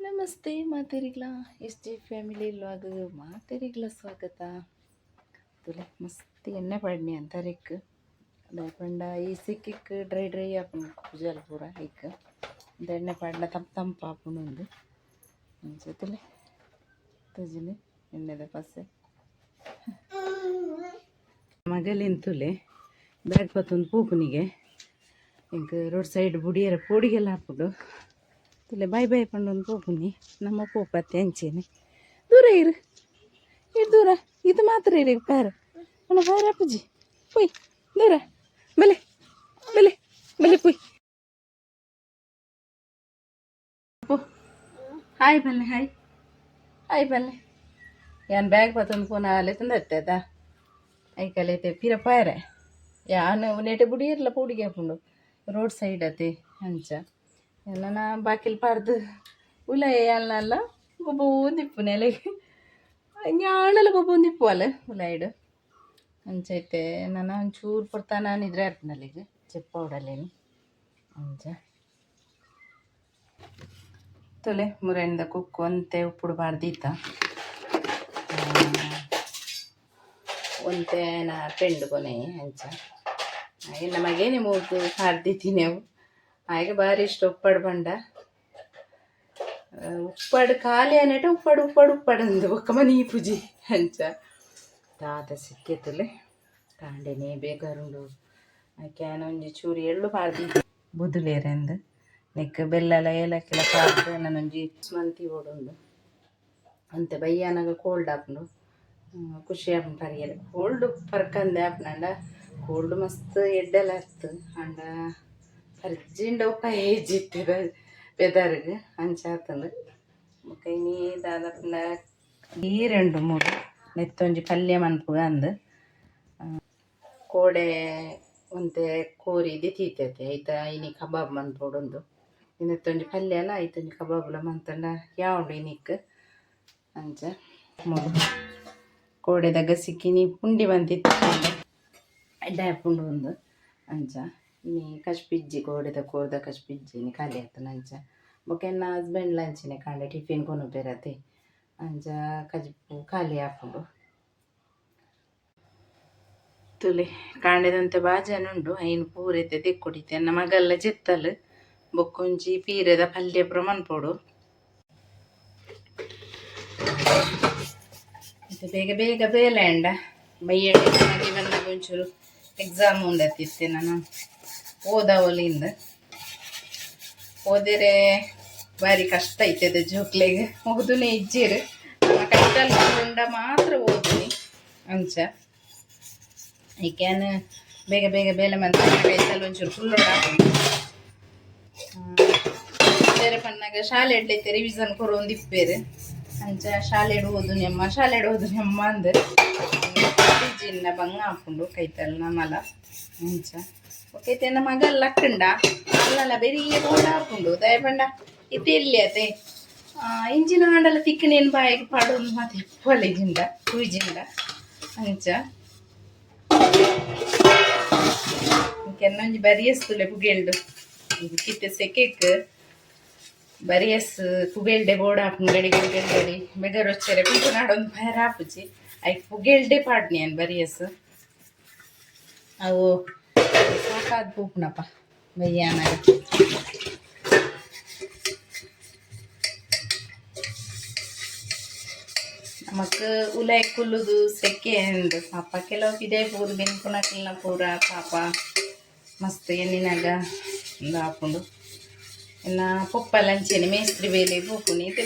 ನಮಸ್ತೆ ಮಾತೆರಿಗ್ಲ S J family vlog ಮಾತೆರಿಗ್ಲ ಸ್ವಾಗತ. ತುಲೆ ಮಸ್ತ್ ಎಣ್ಣೆ ಪಾಡ್ನಿ ಅಂತರೆಕ್ ಪಂಡ ಈ ಸಿಕ್ಕಿಕ್ ಡ್ರೈ ಡ್ರೈ ಆಪುಂಡು ಕುಜಲ್ ಪೂರ ಐಕ್ ಎಣ್ಣೆ ಪಾಡ್ನ ತಂಪು ತಂಪು ಆಪುಂಡು ಉಂದು. ಅಂಚ ತುಲೆ ತೋಜಿಂಡು ಎಣ್ಣೆದ ಪಸೆ. ಮಗಲಿನ್ ತುಲೆ ಬ್ಯಾಗ್ ಪತ್ತೊಂದು ಪೋಪುನಿಗೆ ಎಂಕ್ ರೋಡ್ ಸೈಡ್ ಬುಡಿಯರ ಪೋಡಿಗೆಲ್ಲ ಆಪುಂಡು. ತುಲೆ ಬಾಯ್ ಬಾಯ್ ಪಂಡೊಂದು ಪೋಪುನಿ ನಮ್ಮ ಪೋಪತ್ತೆ ಅಂಚೆನೆ. ದೂರ ಇರು ಇರು ದೂರ ಇದು ಮಾತ್ರ ಇರು ಪ್ಯಾರ ಅಣ್ಣ ಪ್ಯಾರ ಅಪ್ಪುಜಿ ಪೋಯ್ ದೂರ ಬಲೆ ಬಲೆ ಬಲೆ ಪೋಯ್ ಪೋ ಹಾಯ್ ಬಲ್ಲೆ ಹಾಯ್ ಹಾಯ್ ಬಲ್ಲೆ. ಯಾನ್ ಬ್ಯಾಗ್ ಪತ್ತೊಂದು ಪೋನ ಅಲೆ ತಂದತ್ತೆ ಐಕಲೈತೆ ಪಿರ ಪಾರೆ ಯಾನ್ ನೆಟೆ ಬುಡಿಯರ್ಲ ಪೋಡಿಗೆ ಆಪುಂಡು ರೋಡ್ ಸೈಡ್ ಅತೆ ಅಂಚ ನನ ಬಾಕಿಲ್ ಪಾರ್ದು ಉಲಯ ಯಾನ್ಲ ಗೊಬ್ಬೊಂದಿಪ್ಪುನೆ ಅಲೆಗ್ ಞಾಣಲ ಗೊಬ್ಬೊಂದಿಪ್ಪು ಅಲ್ಲ ಉಲಾಯಿಡ್ ಅಂಚ ಐತೆ. ನನ ಒಂಚೂರು ಪೊರ್ತಾನ ನಿದ್ರೆ ಆಪುಂಡು ಚೆಪ್ಪವಡಲೇನಿ ಅಂಚ. ತೊಲೆ ಮುರೆಂದ ಕುಕ್ಕು ಒಂತೆ ಉಪ್ಪುಡು ಪಾಡ್ದೀತ ಒಂತೆ ನಾ ಪೆಂಡು ಕೊನೆ ಅಂಚ. ಎನ್ನ ಮಗೇನೆ ಮೂರ್ದು ಪಾಡ್ದಿತ್ತೀನಿ ಅವು ಆಯ್ಗೆ ಬಾರಿ ಇಷ್ಟ ಉಪ್ಪಡ್ ಪಂಡ. ಉಪ್ಪಡ್ ಖಾಲಿ ಅನೇಟ ಉಪ್ಪಡು ಉಪ್ಪಡು ಉಪ್ಪಡು ಅಂದು ಬೊಕ್ಕ ಮನಿ ಪೂಜಿ ಅಂಚ. ತಾತ ಸಿಕ್ಕೆತ್ತಲೆ ಕಾಂಡೆನೆ ಬೇಗರುಂಡು ಕ್ಯಾನ ಒಂಜಿ ಚೂರು ಎಳ್ಳು ಪಾಡ್ದಿತ್ತು ಬುದುಲೇರೆಂದು ನೆಕ್ ಬೆಲ್ಲಲ ಏಲಕ್ಕಿಲ ಪಾಡ್ದು ನಾನೊಂಜಿ ಮಂತಿ ಓಡುಂಡು ಅಂತೆ. ಬಯ್ಯಾನಾಗ ಕೋಲ್ಡ್ ಆಪುಂಡು, ಖುಷಿ ಆಪುಂಡು ಪರಿಯೆರೆ. ಕೋಲ್ಡ್ ಪರ್ಕಂದೆ ಆಪುಂಡ ಕೋಲ್ಡ್ ಮಸ್ತ್ ಎಡ್ಡೆಲ ಅತ್ತು ಆಂಡ ಪರ್ಜಿಂಡ ಉಪಾಯ ಇಜ್ಜಿತ್ತೆ ವೆದರ್ಗ್ ಅಂಚ ಆತುಂಡು. ಬೊಕ ಇನಿ ದಾದ ಪಂಡ ನೀರುಂಡು ಮೂಲು ನೆತ್ತೊಂಜಿ ಪಲ್ಯ ಮನ್ಪುಗ ಅಂದ್. ಕೋಡೆ ಒಂತೆ ಕೋರಿ ದೆತ್ತೀತತೆ ಐತ ಇನಿ ಕಬಾಬ್ ಮನ್ಪೊಡುಂದು. ನೆತ್ತೊಂಜಿ ಪಲ್ಯಲ ಐತೊಂಜಿ ಕಬಾಬ್ಲ ಮಂತಂಡ ಯಾವುಂಡು ಇನಿಕ್ ಅಂಚ. ಮೂಲು ಕೋಡೆದ ಗಸಿಕಿನಿ ಪುಂಡಿ ಮಂತಿತ್ತು ಎಡ್ಡೆ ಆಪುಂಡು ಉಂದು ಅಂಚ. ಇನಿ ಕಜ್ಪಿಜ್ಜಿ ಕೋಡೆದ ಕೋರ್ದ ಕಜ್ಪಿಜ್ಜಿ ಇನಿ ಖಾಲಿ ಆತುಂಡು ಅಂಚ. ಬೊಕ ಎನ್ನ ಹಸ್ಬೆಂಡ್ ಲಂಚಿನೆ ಕಾಂಡೆ ಟಿಫಿನ್ ಕೊನೊಪೆರತೆ ಅಂಚ ಕಜಿಪು ಖಾಲಿ ಆಪುಂಡು. ತುಲೆ ಕಾಂಡೆದಂತೆ ಬಾಜನ ಉಂಡು ಐನ್ ಪೂರೈತೆ ತೆಕ್ಕೊಡಿತೆ ಎನ್ನ ಮಗಲ್ಲ ಜೆತ್ತಲ್. ಬೊಕ್ಕೊಂಜಿ ಪೀರೆದ ಪಲ್ಯ ಪೂರ ಮನ್ಪೊಡು. ಬೇಗ ಬೇಗ ಬೇಲೆ ಅಂಡ ಬಯ್ಯಡೆ ಮಗೆ ಬಂದಾಗ ಒಂಚೂರು ಎಕ್ಸಾಮ್ ಉಂಡತ್ತಿತ್ತೆ ನಾನು ಓದವಲಿಂದ ಓದಿರೆ ಬಾರಿ ಕಷ್ಟ ಐತದೆ ಜೋಕ್ಲೆಗ್ ಓದುನೆ ಇಜ್ಜಿರ್ ನಮ್ಮ ಕೈತಲ್ ಉಂಡ ಮಾತ್ರ ಓದುನಿ ಅಂಚ. ಐಕ್ಯಾನ್ ಬೇಗ ಬೇಗ ಬೇಲೆ ಮಂತ ಕೈತಲ್ ಒಂಚೂರು ಫುಲ್ ಬೇರೆ ಪನ್ನಾಗ ಶಾಲೆ ಎಡ್ಲೈತೆ ರಿವಿಸನ್ ಕೊರೊಂದಿಪ್ಪೇರು ಅಂಚ. ಶಾಲೆಡ್ ಓದುನಿ ಅಮ್ಮ ಶಾಲೆಡ್ ಓದುನಿ ಅಮ್ಮ ಅಂದ್ ಜಿನ್ನ ಬಂಗ ಆಪುಂಡು ಕೈತಲ್ ನಮಲ ಅಂಚ. ಓಕೆ ಎನ್ನ ಮಗಲ್ ಲಕ್ಕಂಡ ಅಲ್ಲಲ್ಲ ಬೆರಿಯ ಬೋಡ ಆಪುಂಡು ದಾಯೆ ಪಂಡ ಇತ್ತೆ ಎಲ್ಲಿ ಅತೆ ಇಂಚಿನ ಆಂಡಲ ತಿಕ್ಕನೇನು ಬಾಯಿಗೆ ಪಾಡೊಂದು ಮಾತ ಇಪ್ಪುವಲ್ಲ ಜಿಂಡ ಕುಯ್ಜಿಂಡ ಅಂಚ. ಕೆನ್ನೊಂಜಿ ಬರಿಯಸ್ತುಲೆ ಪುಗೆಲ್ಡು ಕಿತ್ತೆ ಸೆಕೆಕ್ ಬರಿಯಸ್ ಪುಗೆಲ್ಡೆ ಬೋಡ ಆಪುಂಡು ಗಡಿ ಗಡಿ ಗಡಿ ಗಡಿ ಬೆಗರ್ ಒಚ್ಚರೆ ಕುಂಕುನಾಡೊಂದು ಫೈರ್ ಆಪುಜಿ ಐಕ್ ಪುಗೆಲ್ಡೆ ಪಾಡ್ನಿ ಅನ್ ಬರಿಯಸ್ ಅವು ಸಾಕಾದ್ ಪೂಪುನಪ್ಪ ಬಯ್ಯಾನಾಗ. ನಮಕ್ ಉಲೈ ಕುಲ್ಲುದು ಸೆಕೆ ಅಂದ್ ಪಾಪ ಕೆಲವು ಪಿದೈ ಪೂರು ಬೆನ್ಪುನಕ್ಲೆನ ಪೂರ ಪಾಪ ಮಸ್ತ್ ಎಣ್ಣಿನಾಗ ಉಂದು ಆಪುಂಡು. ಎನ್ನ ಪೊಪ್ಪಲ ಅಂಚೆನೆ ಮೇಸ್ತ್ರಿ ಬೇಲೆ ಪೋಪುನಿ ಇತ್ತೆ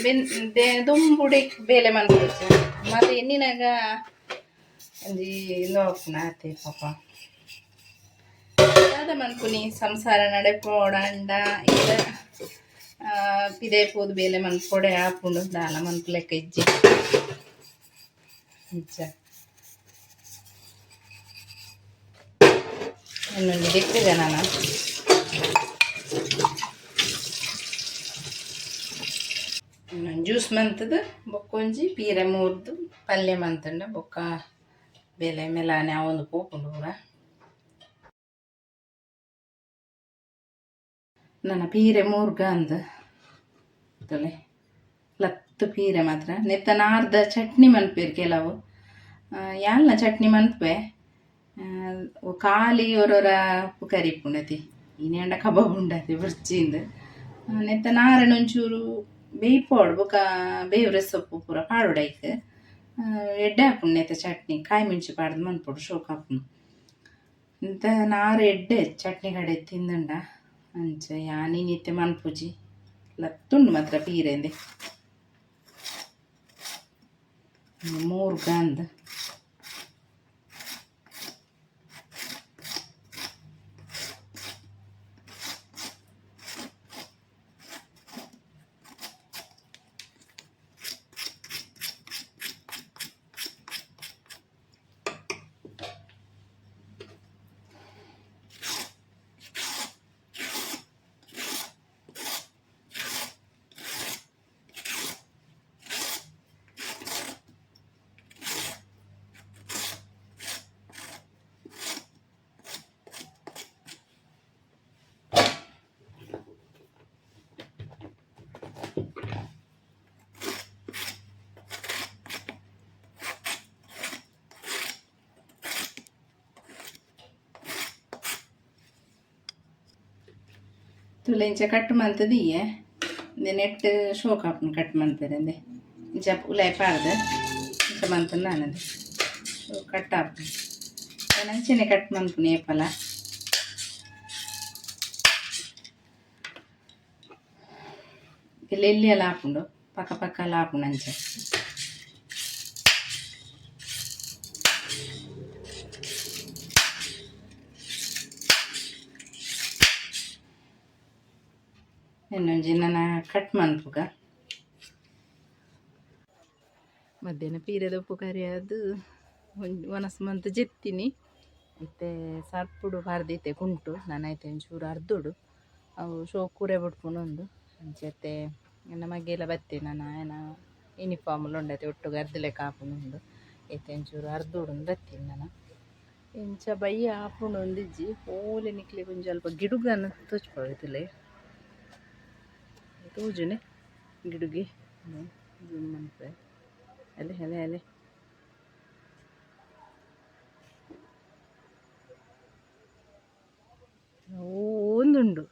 ಬೆನ್ ದುಂಬುಡೆ ಬೇಲೆ ಮನ್ಪೊಡ್ಚಿ ಮತ್ತೆ ಎಣ್ಣಿನಾಗ ಒಂಜಿ ಉಂದು ಆಪುಂಡು ಆತೆ ಪಾಪ. ದಾದ ಮನ್ಪುನಿ ಸಂಸಾರ ನಡೆಪೊಡಾಂಡ ಇತ್ತೆ ಪಿದೈ ಪೋದು ಬೇಲೆ ಮನ್ಪೊಡೆ ಆಪುಂಡು ದಾಲ ಮನ್ಪುಲೆಕ್ಕ ಇಜ್ಜಿ ಅಂಚ. ಇನ್ನೊಂದು ದಿಕ್ಕುಗ ನಾನು ಜ್ಯೂಸ್ ಮಂತುದು ಬೊಕ್ಕೊಂಜಿ ಪೀರೆ ಮೂರ್ದು ಪಲ್ಯ ಮಂತುಂಡ ಬೊಕ್ಕ ಬೇಲೆ ಮೆಲಾನೆ ಆವೊಂದು ಪೋಪುಂಡು ಪೂರ. ನನ ಪೀರೆ ಮೂರ್ಗ ಅಂದ್ ತೊಲೆ. ಲತ್ತು ಪೀರೆ ಮಾತ್ರ ನೆತ್ತ ನಾರ್ದ ಚಟ್ನಿ ಮನ್ಪೇರು ಕೆಲವು ಯಾಲ್ನ ಚಟ್ನಿ ಮನ್ಪೆ ಖಾಲಿ ಒರೊರ ಉಪ್ಪು ಇಪ್ಪುಂಡತಿ ಇನೇಂಡ ಕಬಾಬ್ ಉಂಡತಿ ಬುರ್ಚಿಂದ್ ನೆತ್ತ ನಾರನ್ ಒಂಚೂರು ಬೇಯ್ಪೋಡು ಬೊಕ ಬೇವ್ರೆ ಸೊಪ್ಪು ಪೂರ ಪಾಡೊಡು ಐಕ್ ಎಡ್ಡೆ ಆಪುಂಡು ನೆತ್ತ ಚಟ್ನಿ ಕಾಯಿ ಮೆಣಸು ಪಾಡ್ದು ಮನ್ಪೊಡು ಶೋಕ್ ಆಪುಂಡು ಇಂತ ನಾರು ಎಡ್ಡೆ ಚಟ್ನಿ ಕಡೆ ತಿಂದುಂಡ ಅಂಚ ಯಾನ್ ಇನಿತ್ತೆ ಮನ್ಪುಜಿ ಲತ್ತುಂಡು ಮಾತ್ರ ಪೀರೆಂದೆ ಮೂರ್ಗಂದ್ ತುಲೆ ಇಂಚ ಕಟ್ ಮಂತುದಿಯೆ ಇಂದೆ ನೆಟ್ ಶೋಕ್ ಆಪುಂಡು ಕಟ್ ಮನ್ಪೆರೆ ಇಂದೆ ಇಂಚ ಉಲಾಯಿ ಪಾಡ್ದು ಇಂಚ ಮಂತುಂಡು ಆನಂದೆ ಕಟ್ ಆಪುಂಡು ಯಾನ್ ಅಂಚನೆ ಕಟ್ ಮನ್ಪುನಿ ಏಪಲ ಎಲ್ಲಿ ಆಪುಂಡು ಪಕ್ಕ ಪಕ್ಕ ಎಲ್ಲ ಆಪುಂಡು ಅಂಚ ಇನ್ನೊಂಜಿ ನನ ಕಟ್ ಮನ್ಪುಗ ಮಧ್ಯಾಹ್ನ ಪೀರೆದ ಉಪ್ಪು ಕರಿ ಅದು ಒಣಸ್ ಮಂತ್ ಜೆತ್ತಿನಿ ಇತ್ತೆ ಸರ್ಪುಡು ಪಾರ್ದಿತ್ತೆ ಕುಂಟು ನನ ಐತೆ ಒಂಚೂರು ಅರ್ದೊಡು ಅವು ಶೋಕೂರೆ ಬುಡ್ಪುಂಡು ಉಂದು ಅಂಚತೆ ಎನ್ನ ಮಗ್ಗೆಲ ಬತ್ತೆ ನನ ಏನ ಯೂನಿಫಾರ್ಮ್ಲ ಉಂಡತೆ ಒಟ್ಟುಗು ಅರ್ದಲೆಕ್ಕ ಆಪುಂಡು ಉಂದು ಇತ್ತೆ ಒಂಚೂರು ಅರ್ದೊಡು ಬತ್ತೀನಿ ನನ ಇಂಚ ಬಯ್ಯ ಆಪುಂಡು ಒಂದಿಜ್ಜಿ ಓಲೆ ನಿಕ್ಲೆಗ್ ಒಂಜಿ ಅಲ್ಪ ಗಿಡುಗನ್ ತೋಜ್ಪಾವ್ ತೋಜುನೆ ಗಿಡುಗಿ ಜೂಮ್ ಮನ್ಪೆ ಅಲೆ ಅಲೆ ಅಲೆ ಒಂದುಂಡು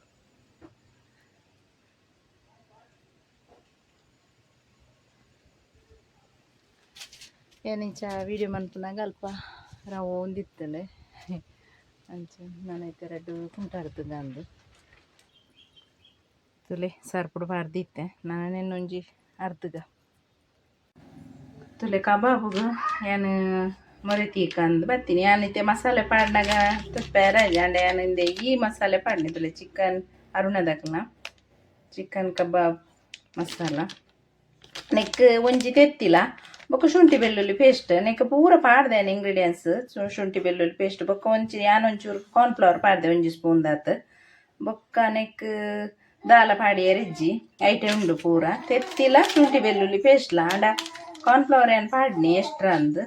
ಏನಿಂಚ ವೀಡಿಯೋ ಮನ್ಪುನಗ ಅಲ್ಪ ರವ ಒಂದಿತ್ತಂಡೆ ಅಂಚ ನಾನೈತೆ ರಡ್ಡು ಕುಂಟಾಡ್ತದ ಅಂದು ತುಲೆ ಸರ್ಪುಡು ಪಾಡ್ದಿತ್ತೆ ನಾನೆನ್ನೊಂಜಿ ಅರ್ಧಗ ತುಲೆ ಕಬಾಬುಗು ಯಾನ್ ಮೊರೆ ತೀಕಂದು ಬತ್ತೀನಿ ಯಾನ್ ಇತ್ತೆ ಮಸಾಲೆ ಪಾಡ್ನಾಗ ತುಪ್ಪೆರ ಅಂಡ ಯಾನ್ ಇಂದೆ ಈ ಮಸಾಲೆ ಪಾಡ್ನಿ ತುಲೆ ಚಿಕನ್ ಅರುಣದಕ್ಲ ಚಿಕನ್ ಕಬಾಬ್ ಮಸಾಲ ನೆಕ್ ಒಂಜಿ ತೆತ್ತಿಲ ಬೊಕ್ಕ ಶುಂಠಿ ಬೆಳ್ಳುಳ್ಳಿ ಪೇಸ್ಟ್ ನೆಕ್ ಪೂರ ಪಾಡ್ದೆ ಇಂಗ್ರೀಡಿಯೆಂಟ್ಸ್ ಶುಂಠಿ ಬೆಳ್ಳುಳ್ಳಿ ಪೇಸ್ಟ್ ಬೊಕ್ಕ ಒಂಜಿ ಯಾನ್ ಒಂಚೂರು ಕಾರ್ನ್ಫ್ಲವರ್ ಪಾಡ್ದೆ ಒಂಜಿ ಸ್ಪೂನ್ ದಾತ್ ಬೊಕ್ಕ ನೆಕ್ ದಾಲ ಪಾಡಿಯೆರೆ ಇಜ್ಜಿ ಐಟಮ್ ಉಂಡು ಪೂರ ತೆತ್ತಿಲ ಶುಂಠಿ ಬೆಳ್ಳುಳ್ಳಿ ಪೇಸ್ಟ್ಲ ಆಂಡ ಕಾರ್ನ್ಫ್ಲವರ್ ಏನ್ ಪಾಡ್ನಿ ಎಕ್ಸ್ಟ್ರಾ ಅಂದ್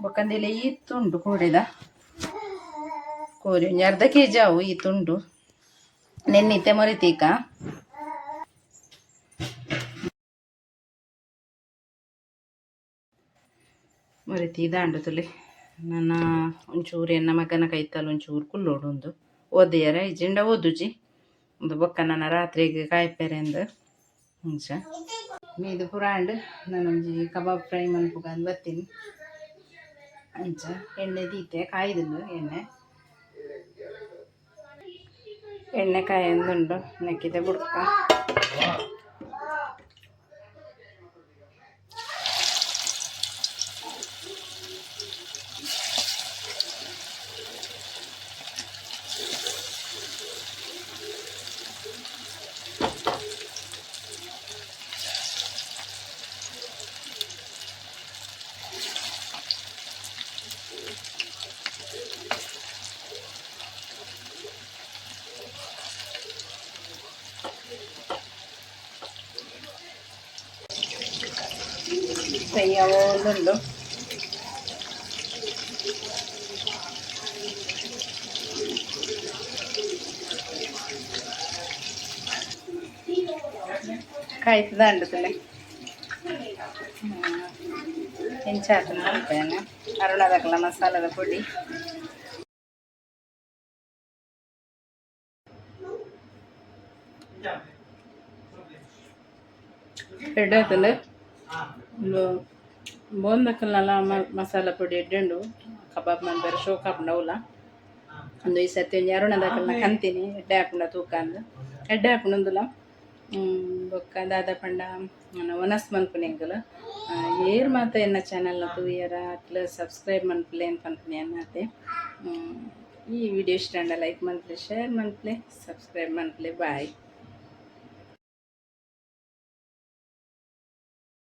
ಬೊಕ್ಕಂದಿಲೆ ಈ ತುಂಡು ಕೋಡೆದ ಕೋರಿ ಒಂಜಿ ಅರ್ಧ ಕೆ ಜಿ ಅವು ಈ ತುಂಡು ನೆನ್ನಿತ್ತೆ ಮೊರಿತೀಕ ಮೊರಿತಿ ಇದಾಂಡು ತುಲೆ ನನ್ನ ಒಂಚೂರು ಎನ್ನ ಮಗನ ಕೈತಲ್ ಒಂಚೂರು ಕುಲ್ಲೋಡು ಉಂದು ಓದಿಯರ ಇಜ್ಜಿಂಡ ಓದುಜಿ ಒಂದು ಬೊಕ್ಕ ನನ್ನ ರಾತ್ರಿಗೆ ಕಾಯ್ಪೆರೆಂದು ಅಂಚ ಮೀದು ಪುರಾಂಡ್ ನಾನೊಂಜಿ ಕಬಾಬ್ ಫ್ರೈ ಮನ್ಪುಗಂದು ಬತ್ತೀನಿ ಅಂಚ ಎಣ್ಣೆ ದೀತೆ ಕಾಯ್ದುಂಡು ಎಣ್ಣೆ ಎಣ್ಣೆ ಕಾಯೊಂದುಂಡು ನೆಕ್ಕಿದೆ ಬುಡ್ಕ ಫ್ರೈ ಆವೊಂದುಂಡು ಕಾಯ್ತದ ಅಂಡತಲೆ ಎಂಚ ಆತುಂಡು ಪನ್ಪೇನ. ಅರುಣದಕಲ್ನ ಮಸಾಲೆದ ಪೊಡಿ. ಎಡ್ಡೆ ಆತುಂಡು. ಉಂದು ಬೋಂದಕಲ್ನಲ ಮಸಾಲ ಪೊಡಿ ಎಡ್ಡೆ ಉಂಡು. ಕಬಾಬ್ ಮನ್ಪೆರೆ ಶೋಕ್ ಆಪುಂಡು ಅವುಲ. ಉಂದು ಈ ಸರ್ತಿ ಒಂಜಿ ಅರುಣದಕಲ್ನ ಕಂತಿನಿ, ಎಡ್ಡೆ ಆಪುಂಡ ತೂಕ ಅಂದ್. ಎಡ್ಡೆ ಆಪುಂಡು ಉಂದುಲ. ಬೊಕ್ಕ ದಾದ ಪಂಡ ವನಸ್ ಮನ್ಪುನಿ ಎಂಕುಲು. ಏರ್ ಮಾತ ಎನ್ನ ಚಾನೆಲ್ನ ತೂಯರ ಅಕ್ಲ್ ಸಬ್ಸ್ಕ್ರೈಬ್ ಮನ್ಪುಲೆ ಪನ್ಪುನಿ ಎನ್ನತೆ. ಈ ವಿಡಿಯೋ ಇಷ್ಟ ಆಂಡ ಲೈಕ್ ಮನ್ಪುಲೆ, ಶೇರ್ ಮನ್ಪುಲೆ, ಸಬ್ಸ್ಕ್ರೈಬ್ ಮನ್ಪುಲೆ. ಬಾಯ್.